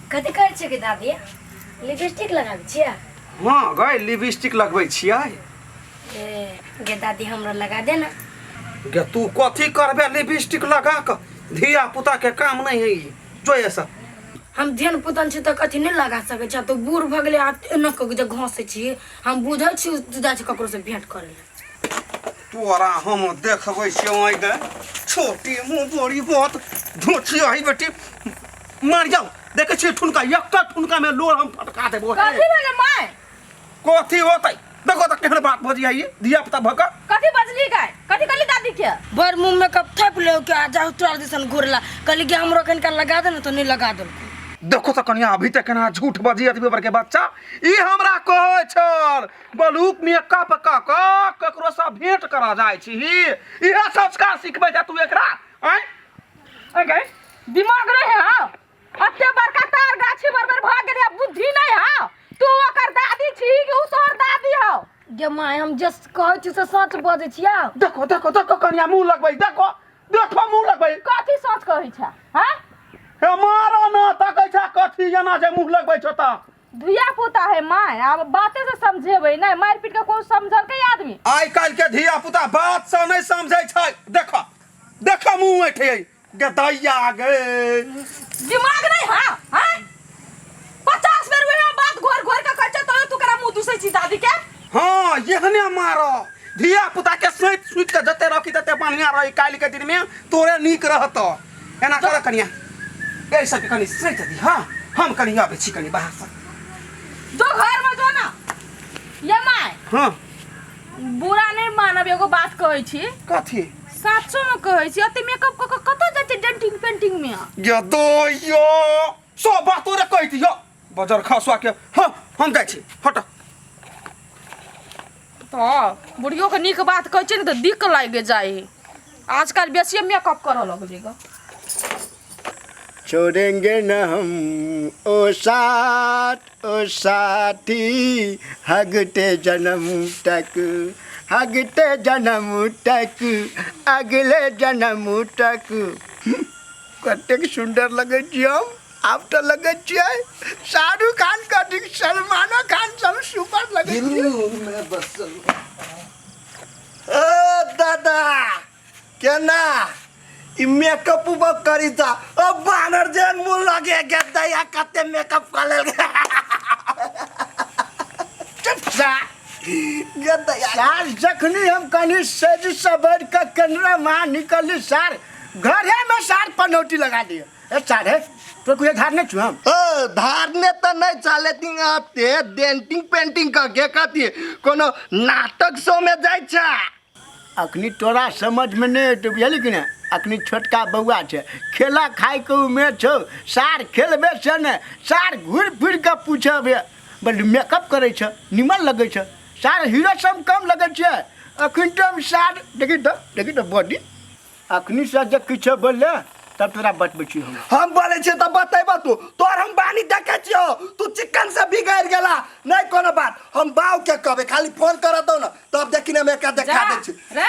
कथी करै छियै गे दादी? लिपस्टिक लगाबै छियै? हँ गै, लिपस्टिक लगबै छियै। ए गे दादी, हमरा लगा दे ना। गे तू कथी करबे लिपस्टिक लगा कऽ? धिया पुता के काम नहीं है ई, जो ऐसा। हम ध्यान पुतन छी तऽ कथी नहि लगा सकै छी? तो बूढ़ भऽ गेलै आ एना कऽ जे घसै छी, हम बुझै छी तू जाइ छी ककरो से भेंट करै लए। तोरा हम देखबै छियौ आइ गे, छोटी मुँह बड़ी बहुत धोची आई बेटी, मार जाओ। देखै छियै ठुनका, एक ठुनका में लोर हम फटका देबो। कथी भेलै माय? कथी होतै? देखो तऽ केहन बात भऽ जाइए धिया पुता भऽ कऽ। कथी बजली गाय? कथी कहली दादी के? भर मुँह मेकअप थोपि ले के आ जाउ तोरा दिसन घुरला। कहली कि हमरो कनिका लगा दे ने, तऽ नहि लगा देलकै। देखो तऽ कनिया, अभी तक केना झूठ बजी अतबे बड़के बच्चा। ई हमरा कहै छल बलूक मेकअप कऽ कऽ ककरो सँ भेंट करऽ जाइ छी। इएह संस्कार सिखबै छै तू एकरा? आँय आँय गै, दिमाग रहे? हाँ, अते बड़का तार गाछी बरबर भऽ गेलै, बुद्धि नहीं। हाँ, तू ओकर दादी छी कि उ तोहर दादी हौ? गे माय, हम जे कहै छी से सच बजै छियै। देखो देखो देखो कनिया, मुँह लगबै, देखो देखो मुँह लगबै। कथी सच कहै छ? हाँ हे मारो न, तकै छ कथी एना जे मुँह लगबै छौ तऽ? धिया पुता है माय, आब बाते से समझेबै नहीं, मारि पीट के कोई समझलकै आदमी? आइ काल्हि के धिया पुता बात से नहीं समझै छै। देखो देखो मुँह ऐठे गदैया गे। दिमाग नहीं। हाँ हाँ, 50 बेर वह बात घोर घोर के कहै छै तो तू करा मुंह दुसै छी दादी के। हाँ, एहने मारो धिया पुता के, सैत सुति के जते रखी तते बढ़िया रही। काल्हि के दिन में तोरे नीक रहत। एना कर कनिया, एहि सबके कनि सैत दी। हाँ, हम कनि अबै छी कनि बाहर से। जो घर में जो ना ये my. हाँ। बुरा नहीं मानब, एगो बात कहै छी। कथी? साचो में कहै छी, अते मेकअप क के कतऽ जाइ छै डेंटिंग पेंटिंग में? ये दैयो, सब बात तोरे कहि दियो बजर खसुआ के। हाँ, हम जाइ छी, हट। तऽ बुढ़ियो के नीक बात कहै छै ने तऽ दिक लागि जाइ है। आजकल बेसिए मेकअप करऽ लगलै ग। छोड़ेंगे न हम ओ साथ ओ साथी, हगते जन्म तक, हगते जन्म तक, अगले जन्म तक। कतेक सुन्दर लगै छी हम। आब तऽ लगै छियै शाहरुख खान कथी, सलमानो खान सब सुपर लगै छियै। में बसल ओ दादा, केना ई मेकअप उकअप करी ता ओ बानर जेहन मुँह लगे गे दैया, कते मेकअप कऽ लेल चुप सा गे दैया। सार, जखनी हम कनी सज सवर के केनरा माँ निकलली, सार घरे में सार पनौती लगा दिए। ए सार, हे तो कोई धार नहीं छु हम? ओ धारने तऽ नहि छा, लेकिन अते डेंटिंग पेंटिंग कऽ के कथी कोनो नाटक शो में जाइ छा? अखनी तोरा समझ में नहीं एतौ, बुझली कि नहीं? अखनी छोटका बौआ छै, खेला खाय के उमेर छौ सार, खेलबे से ने सार घुरि फिर के पूछबे, बड़ मेकअप करै छ, निमन लगै छ सार, हीरो सब कम लगै छै अखन तो हम सार। देखी तो, देखी तो बॉडी। अखनी से जे किछो बोलले तब तोरा बतबै छी हम। हम बोलै छियै तऽ बतेबऽ तू? तोहर हम बानी देखै छियौ, तू चिकन से बिगड़ि गेला। नहि कोनो बात, हम बाऊ के कहबै, खाली फोन करऽ दौ ने, तब देखी ने हम एकरा देखा दै छी। रे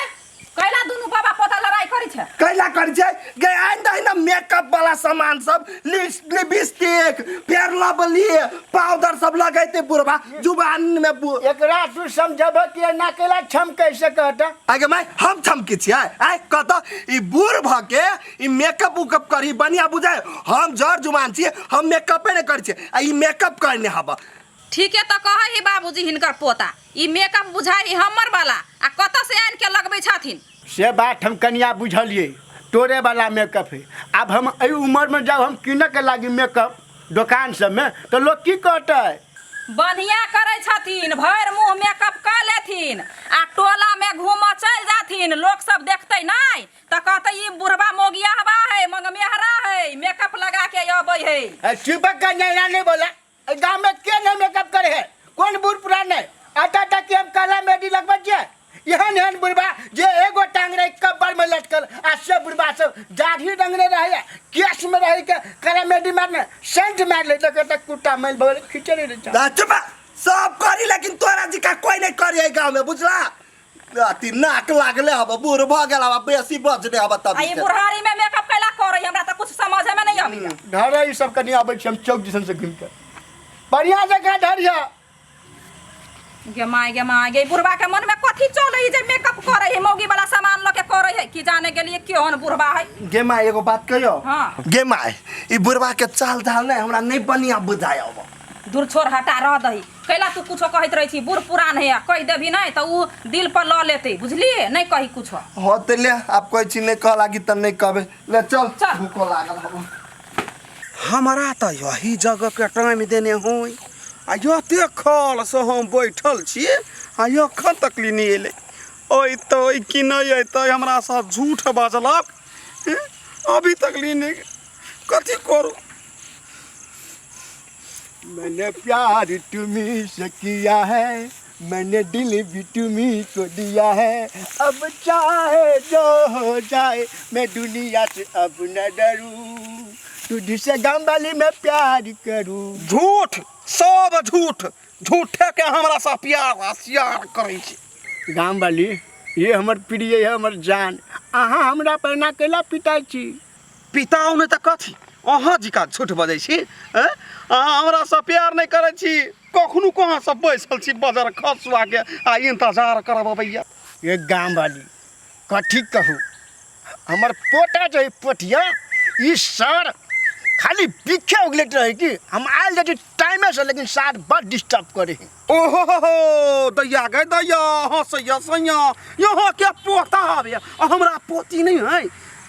कैला दुनू बाबा पोता लड़ाई करै छै? कैला करै छै गे? आनि दही ने मेकअप वाला सामान सब, लिपस्टिक, फेयर लवली, पाउडर सब लगैते बुढ़बा जुबान में एकरा तू समझब कि एना कैला छम कैसे कहता? आगे माय, हम छमकी छियै? आय कत ई बूढ़ भ के ई मेकअप उकअप करी बढ़िया बुझाय। हम जर जुबान छियै, हम मेकअपे नहि करै छियै आ ई मेकअप करने हब। ठीके तऽ कहै ही बाबूजी, हिनकर पोता ई मेकअप बुझाइ ही हमर वाला आ कतऽ से आनि के लगबै छथिन। से बात हम कनिया बुझलियै, तोरे वाला मेकअप है। आब हम एहि उम्रमे जाउ हम कीनऽ के लागी मेकअप दोकान सबमे तऽ लोक की कहतै? बढ़िया करै छथिन, भरि मुँह मेकअप कऽ लेथिन आ टोला में घूमऽ चलि जाथिन, लोक सब देखतै नहि तऽ कहतै ई बुढ़बा मोगियाहबा है, मंगमेहरा है, मेकअप लगा के अबै है। ए, चुप कनिया, नहीं बोला। एहि गाँव में के नहीं मेकअप करे है? कौन बूढ़ पुरान नहीं? अटा अटा के हम काला मेहंदी लगबै छियै? एहन एहन बुढ़बा जे एगो टांग रहे कब्बर में लटकल आ से बुढ़बा सब दाढ़ी रंगने रहे, केश में रहे के काला मेहंदी मारने सेंट मार ले, देखे तक कुत्ता मैल भगल खींचे रहे छै। आ, चुप, सब करी लेकिन तोरा जिका कोई नहीं करी एहि गाँव में, बुझला? अथी नाक लागले हब, बूढ़ भऽ गेल हब, बेसी बजने हब तब। आ ई बुढ़ारी में मेकअप कैला करै, हमरा तऽ कुछ समझे में नहीं आबै। अबैया। धर ई सब कनि आबै छी हम चौक दिसन से घुमि कऽ बढ़िया जगह धरिया। गे माय, गे माय गे, बुढ़बा के मन में कथी चले है जे मेकअप करे है, मौगी वाला सामान लके करे है, की जाने गेलिए केहन बुढ़बा है। गे माय, एगो बात कहियो? हाँ। गे माय, ई बुढ़बा के चाल ढाल नहीं हमरा नहीं बढ़िया बुझाय अब। दूर छोड़, हटा रह दही, कैला तू कुछो कहैत रहै छी, बूढ़ पुरान है, कहि देबही नहीं तऽ उ दिल पर लऽ लेतै, बुझलिए? नहीं कही कुछो। हाँ तऽ ले, आब कहै छी नहीं कह लागी तऽ नहीं कहबे, ले चल। चल। भूखो लागल हबो। हमरा तऽ यही जगह के टाइम देने होई आ एते खल से हम बैठल छी आ एखन तक ली नहि एलै। अयतै कि नहि अयतै? हमरा से झूठ बजलक हैं? अभी तक ली नहि, कथी करू? मैंने प्यार तुम्ही से किया है, मैंने दिल भी तुम्ही को दिया है, अब चाहे जो हो जाए मैं दुनिया से अब न डरूं, तुझसे गाम वाली मैं प्यार करूं। झूठ, सब झूठ, झूठे के हमरा से प्यार आ सियार करै छी। गाम वाली, ये हमर प्रिय है, हमर जान, अहाँ हमरा पर ना कैला पिटाइ छी? पिताओ नहि तऽ कथी, अहाँ जिका झूठ बजै छी हैं? अहाँ हमरा से प्यार नहि करै छी, कखनो कहाँ से बैसल छी बजर खसुआ के आ इंतजार करब अबैया। ये गाम वाली, कथी कहू, हमर पोता जे है पोतिया, ई सर खाली बिखे उगलैत रहे कि हम आयल जाइ छी टाइमे से, लेकिन सार बड़ डिस्टर्ब करे है। ओहो हो हो दैया गे दैया, हँसैया सैया, यहाँ के पोता आबैया आ हमरा पोती नहीं है।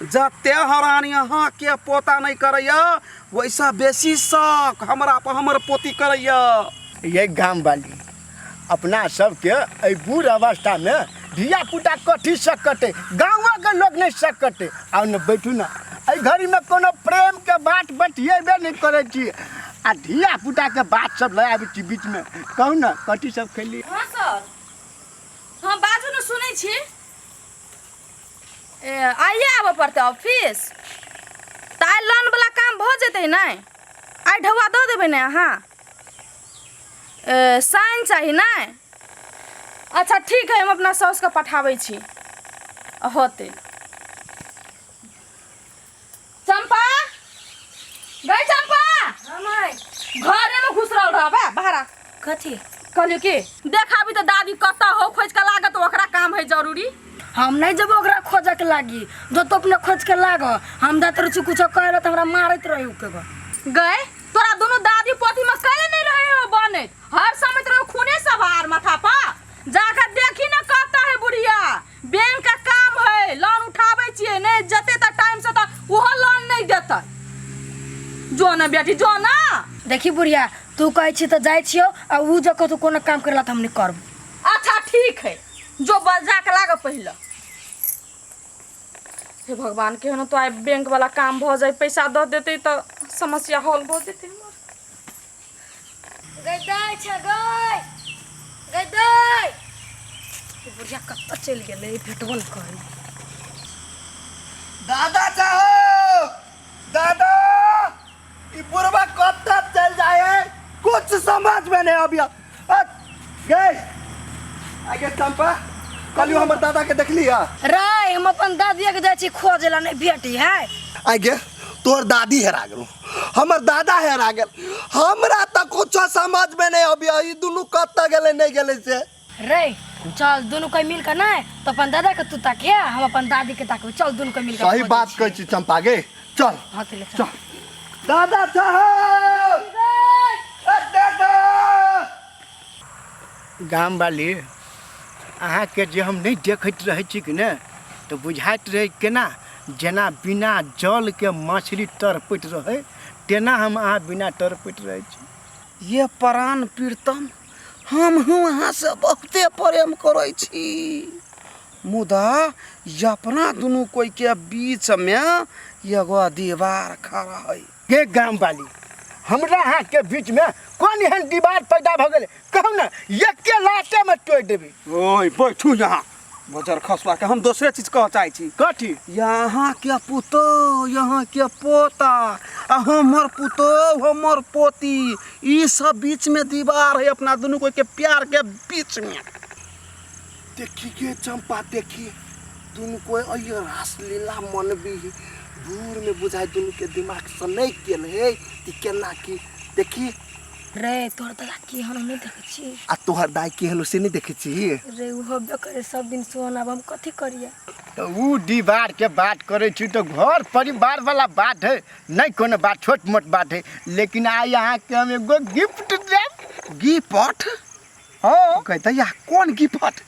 जते हरानी अहाँ के पोता नहीं करैया वैसा बेसी शौक हमरा पर हमर पोती करैया। ये गाम वाली, अपना सबके एहि बूढ़ अवस्था में धिया पुता कथी सकते, गाँव के लोग नहीं सकते। आउ ने बैठू ना, एहि घड़ी में कोनो प्रेम के बात बतियेबे नहीं करै छी आ धिया पुता के बात सब लए आबै छी बीच में। कहू ने कथी सब खेली? हाँ सर, हाँ बाजू ने, सुनै छी। ए, आइए आबऽ पड़तै ऑफिस तऽ? आइ लोन वाला काम भऽ जेतै नहि? आइ ढौआ दऽ देबै ने अहाँ? ए, साइन चाही नहि? अच्छा ठीक है, हम अपना साउसके पठाबै छी, होतै। चंपा गई, चंपा घरे में घुस रहल रहबे, बाहर आ। कथी? कहलियो कि देखाबी तऽ दादी कतऽ हो, खोज के लागत, ओकरा काम है जरूरी। हम नहीं जब ओकरा खोजक लागी, जो तो अपने खोज के लाग, हम जाते रहे छी कुछो कहे तऽ हमरा मारैत रहे उ के। गए तोरा दुनू दादी पोती में कैले नहीं रहे हो बनैत, हर समय तोरा खूने सवार माथा पर। जाकर देखी न कतऽ है बुढ़िया, बैंक का काम है, लोन उठाबै छियै, नहीं जते तऽ टाइम से तऽ ओहो लोन नहीं देतै। जो ना बेटी, जो ना। देखी बुढ़िया, तू कहै छी तऽ जाइ छियौ आ उ जे कतौ कोनो काम करला तऽ हम नहीं करब। अच्छा ठीक है, जो बस जाके लाग पहले। हे भगवान, केहनो तो आइ बैंक वाला काम भऽ जाए, पैसा दऽ देतै तऽ समस्या हल भऽ जेतै हमर। गै दाइ छै, गै गै दाइ, ई बुढ़िया कतऽ चलि गेलै, भेटबो नहि करै। दादा चाहो दादा, ई बुढ़वा कब तक चल जाए कुछ समझ में नहीं अभी। गए आगे चंपा, कहलियो हमर दादा के देखली है? रे, हम अपन दादी के जाइ छी खोजे ला, नहीं भेटी है। आगे तोर दादी हेरा गेल, हमर दादा हेरा गेल, हमरा तऽ कुछो समझ में नहीं अभी, ई दुनू कतऽ गेलै नहीं गेलै से। रे चल, दुनू कोई मिल के नहीं तो अपन दादा के तू ताके, हम अपन दादी के ताकबे, चल दुनू कोई मिल के सही खोजै बात छियै। कहै छी चंपा गे, चल। हाँ तो ले चल। चल दादा साहब, ए दादा। गाम वाली, अहाँके जे हम नहि देखैत रहै छी कि ने तऽ बुझाइत रहै केना जेना बिना जलके मछली तड़पैत रहै तेना हम अहाँ बिना तड़पैत रहै छी। ये प्राण प्रीतम, हम हूँ अहाँ से बहुते प्रेम करै छी, मुदा अपना दुनू कोई के बीच में एगो दीवार खड़ा है। गे गाम वाली, हमरा अहाँके बीचमे कोन एहन दीवार पैदा भऽ गेलै, कहू ने, एके लातेमे तोड़ि देबै। ओए बैठू यहाँ बजर खसुआ के, हम दोसरे चीज कह चाहै छी। कथी? यहाँ के पुतोह, यहाँ के पोता आ हमर पुतोह, हमर पोती, ई सब बीच में दीवार है अपना दुनू कोई के प्यार के बीच में। देखी गे चंपा, देखी दुनू कोई अइयो रासलीला मनबी, दूर में बुझाय दुनू के दिमाग सनकि गेल है कि केना की देखी। रे तोहर दादा की हन नहीं देखै छी? आ तोहर दाई केहन से नहीं देखै छी? रे उ होबे करे सब दिन सोन, आब हम कथी करिए? तऽ उ दीवारके बात करै छी तऽ घर परिवार वाला बात है नहीं, कोनो बात छोट मोट बात है, लेकिन आइ अहाँके हम एगो गिफ्ट देब। गिफ्ट? हाँ। कहते या कोन गिफ्ट?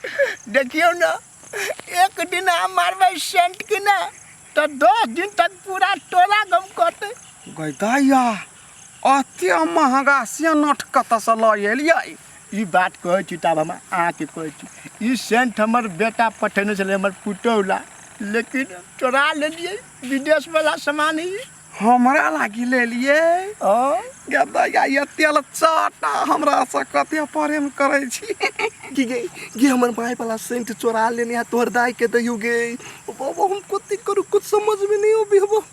देखियौ ने, एक दिन अहाँ मारबै सेंट कि ने तऽ 10 दिन तक पूरा टोला गम करतै। गैदैया अते महंगा सेनट कतऽसँ लऽ एलियै? ई बात कहै छी तऽ आब हम अहाँके कहै छी, ई सेंट हमर बेटा पठेने छलै हमर पुतोहु ला, लेकिन चोरा लेलियै, विदेशवला सामान है ई। हमरा लागी लेलियै? हँ। गदैया एते चाटा हमरा से कते प्रेम करै छी। की गे, गे हमर माय वाला सेंट चोरा लेने है तोहर दाई के दहियो गे। बाबा हम कथी करू कुछ समझ में नहीं अबे हबो।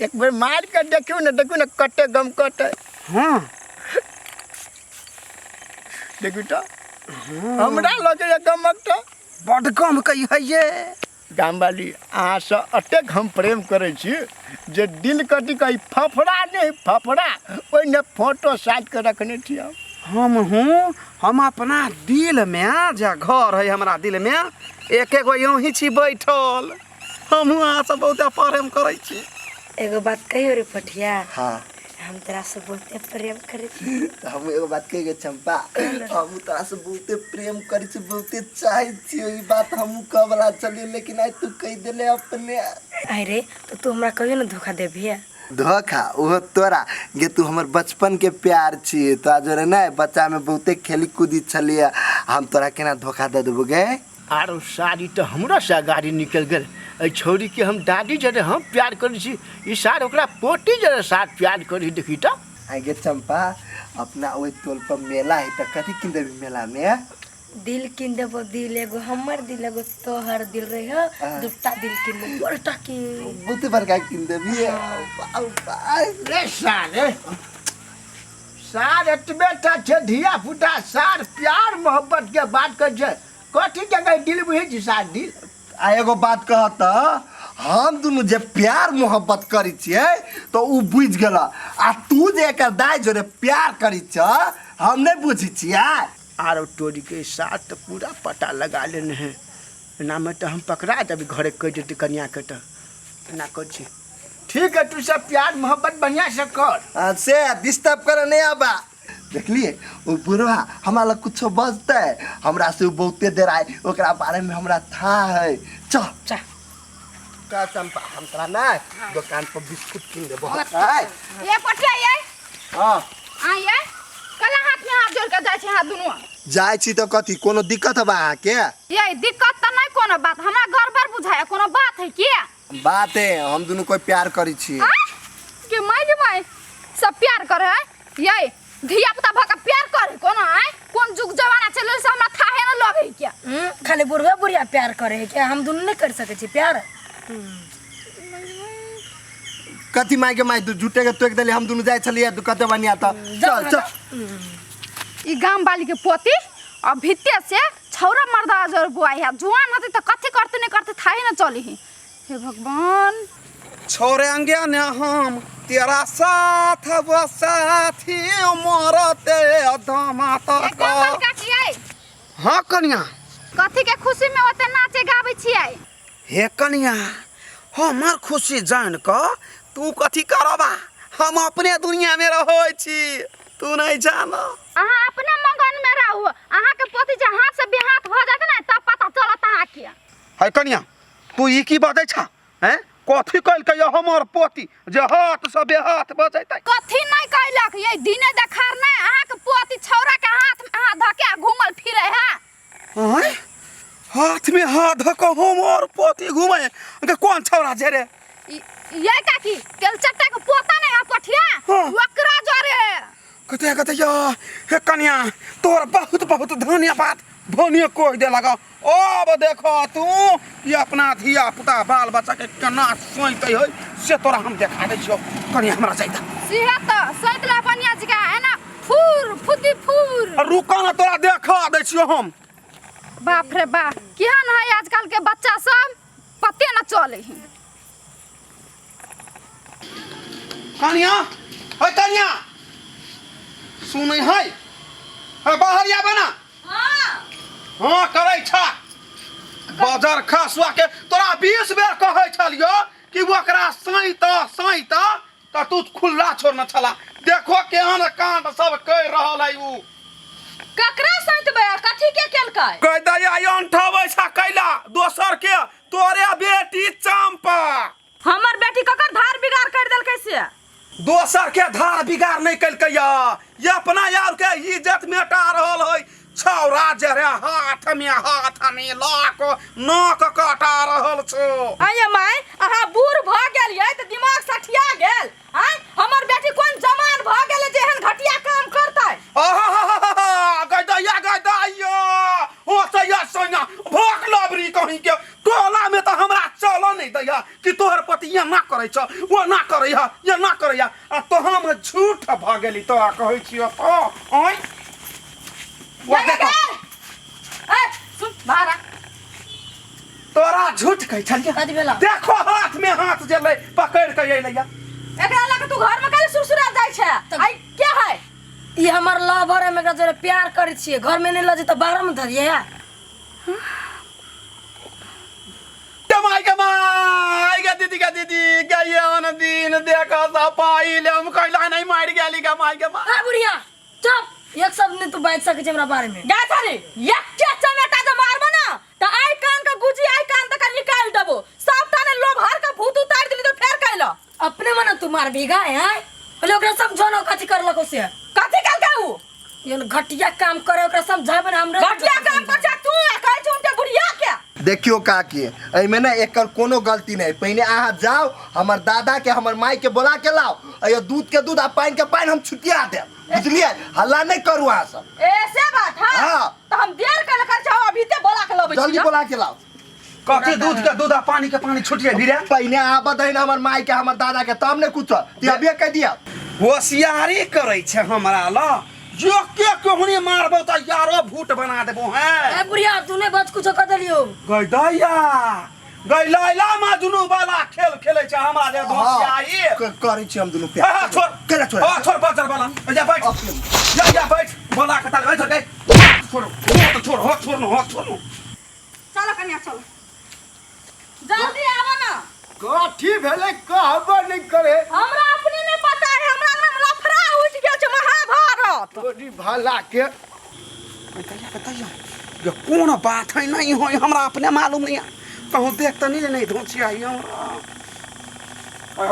एक बेर मार के देखियौ ने, देखियौ ने कते गम कते। हाँ। देखियौ तऽ हमरा लगैए गमक तऽ बड गम कही है ये। गामवाली अहाँसँ एतेक हम प्रेम करै छी जे दिल कथी कही फफड़ा नहि फफड़ा ओहिमे फोटो साटि कऽ रखने छी हम। हम हूँ हम अपना दिल में जे घर है हमरा दिल में एक एगो यहीं छी बैठल, हमहूँ अहाँसँ बहुते प्रेम करै छी। एगो बात कहियो रे पठिया? हाँ। हम तोरा से बहुते प्रेम करै छी। तऽ हम एगो बात कहि गे चंपा, हम तोरा से बहुते प्रेम करै छी, बहुते चाहै छी, ई बात हमहूँ कहऽ वाला छलियै लेकिन आइ तू कहि देले अपने। अरे तो तू हमरा कहियो ना धोखा देबही? धोखा ओहो तोरा गे, तू हमर बचपन के प्यार छी, तोरा जोरे नहि बच्चा में बहुते खेली कूदी छलियै, हम तोरा केना धोखा दऽ देबो गे? आरो साड़ी तऽ हमरो से गाड़ी निकलि गेल। एहि छौड़ीके हम दादी जरे हम प्यार करै छी, ई सार ओकरा पोती जरे सार प्यार करी देखी तऽ। आइ गे चंपा, अपना ओहि टोल पर मेला है तऽ कथी कीन देबी मेला में? दिल कीन देबो, दिल एगो हमर दिल एगो तोहर दिल रही हो, दूटा दिल कीन देबो बड़टा की बहुते बड़का कीन देबी। रे सारे सार एतबे टा छै धिया पुता, सार प्यार मोहब्बत के बात करै छै, कथी के दिल बुझै छी सार दिल? आ एगो बात कह तऽ हम दुनू जे प्यार मोहब्बत करै छियै तऽ उ बुझि गेल, आ तू जे एकर दाइ जोरे प्यार करै छ हम नहि बुझै छियै। आरो टोरी के साथ तऽ पूरा पता लगा लेने है, एनामे तऽ हम पकड़ा देबै घरे कहि देतै कनिया के, तऽ एना करै छी। ठीक है तू सब प्यार मोहब्बत बढ़िया से कर। आ, से डिस्टर्ब करे नहीं आबा। देखलिए ओ बुढ़वा हमरा लग कुछो बजतै, हमरा से उ बहुते देर आए, ओकरा बारे में हमरा था है। चल चल का चंपा, हम तोरा ना दुकान पर बिस्कुट किन देबो। आय ये पटिया ये। हां आ ये कला हाथ में हाथ जोड़ के जाय छै हाथ दुनू। जाय छी तो कथी कोनो दिक्कत बा अहाँ के? ये दिक्कत त नहीं कोनो बात, हमरा गड़बड़ बुझाय कोनो बात है के? बात है हम दुनू कोई प्यार करी छी। आ? के my के my सब प्यार करे है ये धिया पुता भऽ के प्यार करे कोनो आय कोन जुग जमाना चलल से हमरा थाहे न लगे क्या। खाली बुढ़वा बुढ़िया प्यार करे है क्या? हम दुनू नहीं कर सके छी प्यार। कथी माय के माय तू झूठे के तोक देली, हम दुनू जाय छलियै तू कते बनिया त चल चल। ई गाम वाली के पोती अब भित्ते से छौरा मर्दा जर बुआई है जुआन होते त कथी करते नहीं करते थाहे न चली ही। हे भगवान। छोड़ेंगे न हम तेरा साथ वो साथी मरते दमा तक। काकी आई। हाँ कनिया। कथी के खुशी में ओते नाचे गाबै छियै? हे कनिया हमर खुशी जान क तू कथी करबा, हम अपने दुनिया में रहै छी, तू नहीं जान। अहाँ अपने मगन में रहू, अहाँ के पोती जे हाथ से बेहाथ भ जात ने तब पता चलत अहाँ के। हे कनिया तू ई की बजै छा? हैं कथी कैलकै हमर पोती जे हाथ से बेहाथ बजैतै? कथी नहीं कैलक ये दिने देखार नहीं, अहाँ के पोती छौरा के हाथ में हाथ धके घूमल फिरे है। आँय? हाथ में हाथ धके हमर पोती घूमे के कौन छौरा जे रे? ये काकी तेल चट्टा के पोता नहीं है पठिया। हाँ। ओकरा जरे। कते कते या हे कनिया तोर बहुत बहुत धन्यवाद, धन्य कोइ दे लगा। अब देखो तू कि अपना धिया पुता बाल बच्चा के केना सोइते है से तोरा हम देखा दै छियौ। कनिया हमरा जाइता सिहे त सैतला बनिया जी का एना फूर फुदी फूर। रुका ना तोरा देखा दै छियौ हम। बाप रे बाप केहन है आजकल के बच्चा सब पते न चले है। कनिया है कनिया सुनै है है बाहर आबे ना हाँ करै छा बजर खसुआ के तोरा 20 बेर कहै छलियो कि ओकरा सैत सैत तऽ तू खुल्ला छोड़ने छला देखो केहन कांड सब कहि रहल है उ ककरा सैतबै आ कथी के केलकै कह दैया अंठबै छा कैला दोसर के तोरे बेटी चंपा हमर बेटी ककर धार बिगाड़ कर देलकै से दोसर के धार बिगाड़ नहीं केलकै या ये अपना यार के इज्जत मेटा रहल है छौरा जरे हाथ में हाथ में लऽ कऽ नाक कटा रहल छौ आये माय अहाँ बूढ़ भऽ गेलियै तऽ दिमाग सठिया गेल आय हमर बेटी कोन जवान भऽ गेलै जे एहन घटिया काम करतै आहा गदैया गदैया हो सैया सैया भोक लबरी कहीं के टोला में तो हमरा चल नहीं दैया कि तोहर पति ये ना करै छ वो ना करै है ये ना करै है आ तो हम झूठ भऽ गेली तोरा कहै छियो तो आँय वो देखो ए सुन बाहर आ तोरा झूठ कहै छलियै कथी भेला? देखो हाथ में हाथ जे लै पकड़ के अइलैया एकरा लग तू घर में काहे सुरसुरा जाइ छै आई के है ई हमर लवर है हम एकरा जोरे प्यार करै छियै घर में नहीं लऽ जेतै बाहर में धरियै है माय के माय गे दीदी के दीदी गई आन दिन देख सपाई ले हम कैला नहीं मार गेली गे माय के माय आ बुढ़िया चुप एक शब्द नहीं तू बाजि सकै छै हमरा बारे में गे छरी एके चमेटा जे मारबो ना त आई कान के गुजी आई कान तक निकाल देबो सबटा ने लोभर के भूत उतार देली तो फेर कैला अपने मने तू मार भीगा है पहिले ओकरा समझो ना कथी करलक से कथी केलकै उ ये घटिया काम करे ओकरा समझाबे ना हमरा घटिया काम कर छै तू आ कहै छै उनके बुढ़िया के देखियो काकी एहिमे ने एकर कोनो गलती नहीं पहिने अहाँ जाओ हमर दादा के हमर माई के बोला के लाओ अयो दूध के दूध आ पानि के पानि हम छुटिया देब बुझलियै हल्ला नहीं करू अहाँ सब ऐसे बात है हाँ। तो हम देर कर कर चाहो अभी ते बोला के लबै जल्दी छी बोला के लाओ कथी दूध के दूध आ पानी के पानी छुटिया धीरे पहिने आबऽ दही ने हमर माई के हमर दादा के तब ने कुछ ती अभिये कह दिया होशियारी करै छै हमरा ल जो के केहनी मारबो त यारो भूट बना देबो हैं ए बुढ़िया तू नहीं बच कुछ कर देलियो गई दैया गई लैला मजनू वाला खेल खेलै छै हमरा जे होशियारी करै छी हम दुनू हाँ, प्यार छोड़ केना छोड़ हाँ, छोड़ बजर वाला जा बैठ जा जा बैठ बोला के ताल बैठ गई छोड़ हो छोड़ हो छोड़ हो छोड़ चलो कन्या चलो जल्दी आवा ना कथी भेलै कहबो नहि करे हमरा अपने नहीं पता है हमरा नाम लफड़ा उठ गेल छै महाभारत तोरी भला के बताइए बताइए ये कौन बात है नहीं हो हमरा अपने मालूम नहीं है कहूँ देख तो नहीं नहीं धोची आई हमरा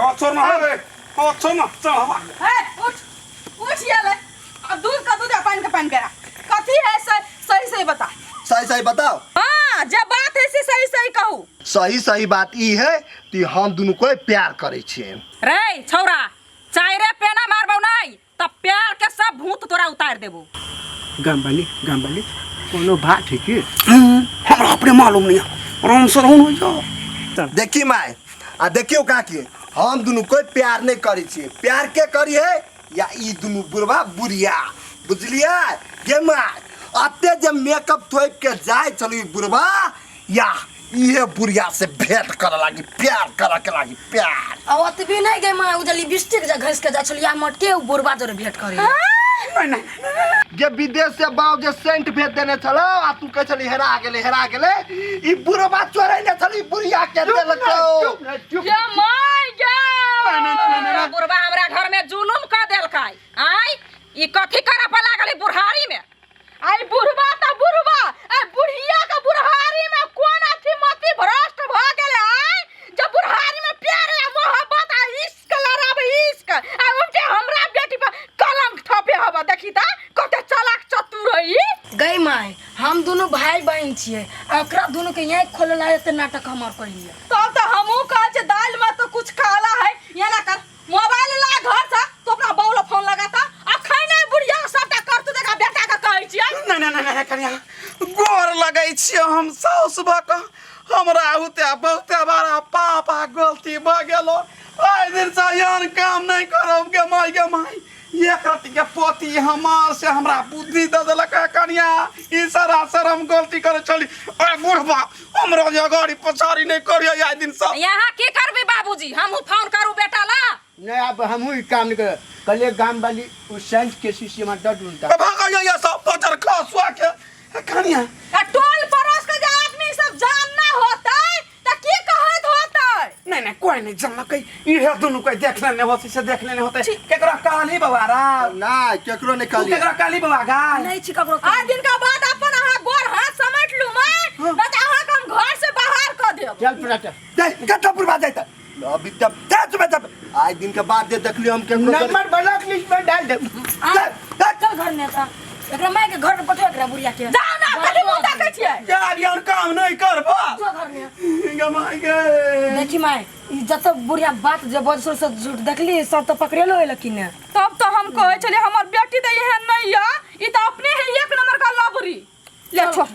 हो छोड़ ना रे हो छोड़ ना चल हवा हे उठ उठ ये ले अब दूध का दूध आ पानी का पानी करा कथी है सही सही बता सही सही बताओ हाँ जे बात है से सही सही कहू सही सही बात ई है कि हम दुनू कोई प्यार करै छियै रे छौरा चायरे पेना मारबौ नहीं तब प्यार के सब भूत तोरा उतार देबो गामवाली गामवाली कोनो बात है की हमरा अपने मालूम नहीं है आराम से रहूँ हो जाओ देखी माय आ देखियो काकी हम दुनू कोई प्यार नहीं करै छियै प्यार के करी है या ई दुनू बुढ़वा बुढ़िया बुझलियै गे माय अते जे मेकअप थोपि के जाइ छलू ई बुढ़वा या इहे बुढ़िया से भेंट करऽ लागी प्यार करऽ के लागी प्यार आ ओतबी नहीं गई माँ उधर लिपस्टिक जा घस के जा छलिया मटके उ बुढ़बा जोरे भेंट करे नहीं नहीं जे विदेश से बाप जे सेंट भेज देने छलो आ तू कहै छली हेरा गेलै हेरा गेलै ई बुढ़वा चोरैने छली बुढ़िया के देलकौ ये my गे नहीं, नहीं, नहीं, नहीं, नहीं। बुढ़वा हमरा घर में जुलुम क देलकै आय ई कथी करे पर लागल है बुढ़ारी में आई बुढ़वा त बुढ़वा आई बुढ़िया के बुढ़ारी में कोन अथी मति भ्रष्ट भ गेलै आय जब बुढ़ारी में प्यार आ मोहब्बत आ इश्क लड़ाबे इश्क आ उनके हमरा बेटी पर कलंक थपे हब देखी त कते चालाक चतुर है ई गई माय हम दोनों भाई बहन छियै आ ओकरा दोनों के यहाँ खोले ला एते नाटक हमर करिए तब तो हमहू कहै छियै दालि में तो कुछ काला है ये ना कर मोबाइल ला घर से तो अपना बाबू फोन लगाता अखन बुढ़िया सबटा करतू देखा बेटा के कहै छियै नहीं नहीं नहीं नहीं कनिया गोर लगै छियै हम साउस भऽ कऽ हमरा होते बहुते बड़ा पाप आ गलती भऽ गेलो आइ दिनसँ एहन काम नहि करब गे माय गे माय एक रत्ती के पोती हमार से हमरा बुद्धि दऽ देलक है कनिया ई सरासर हम गलती करै छली अरे बुढ़बा हमरा जे अगाड़ी पछाड़ी नहि करियै आइ दिनसँ यहाँ की करबी बाबूजी हमहू फोन करू बेटा ला नहीं अब हमहू ई काम नहीं कर कल गाम वाली उस साइंस के शीशी में डर ढूंढता भाग या सब पचर खा सुआ के कनिया आ टोल पड़ोस के जे आदमी सब जानना होतै त की कहैत होतै नहीं नहीं कोई नहीं जानलकै इहे दुनू कोई देख लेने होते से देख लेने होते केकरा कहली बाबा रा ना केकरो नहीं तू कहलिए केकरा कहली बाबा गाय नहीं छी ककरो आइ दिन के बाद अपन अहाँ गोर हाथ समेट लू मैं न त अहाँ के हम घर से बाहर कऽ देब चल फटाफट दे कत्ता पुरबा जाइता अभी तब दे तुम्हें तब आज दिन के बाद दे देखलियो हम केकरो नंबर ब्लॉक लिस्ट में डाल दे आ, चल घर में था एकरा माय के घर में पठो एकरा बुढ़िया के जाउ ना कथी मुँह देखै छियै यार यार काम नहीं करबा जो घर में गमाई गे देखी माय ई जत बुढ़िया बात जे बजसो से झूठ देखली सब तो पकड़ेलो होइल कि ने तब तो हम कहै छलियै हमर बेटी तऽ एहन नहि यऽ ई तऽ अपने है एक नंबर का लबरी ले छोड़।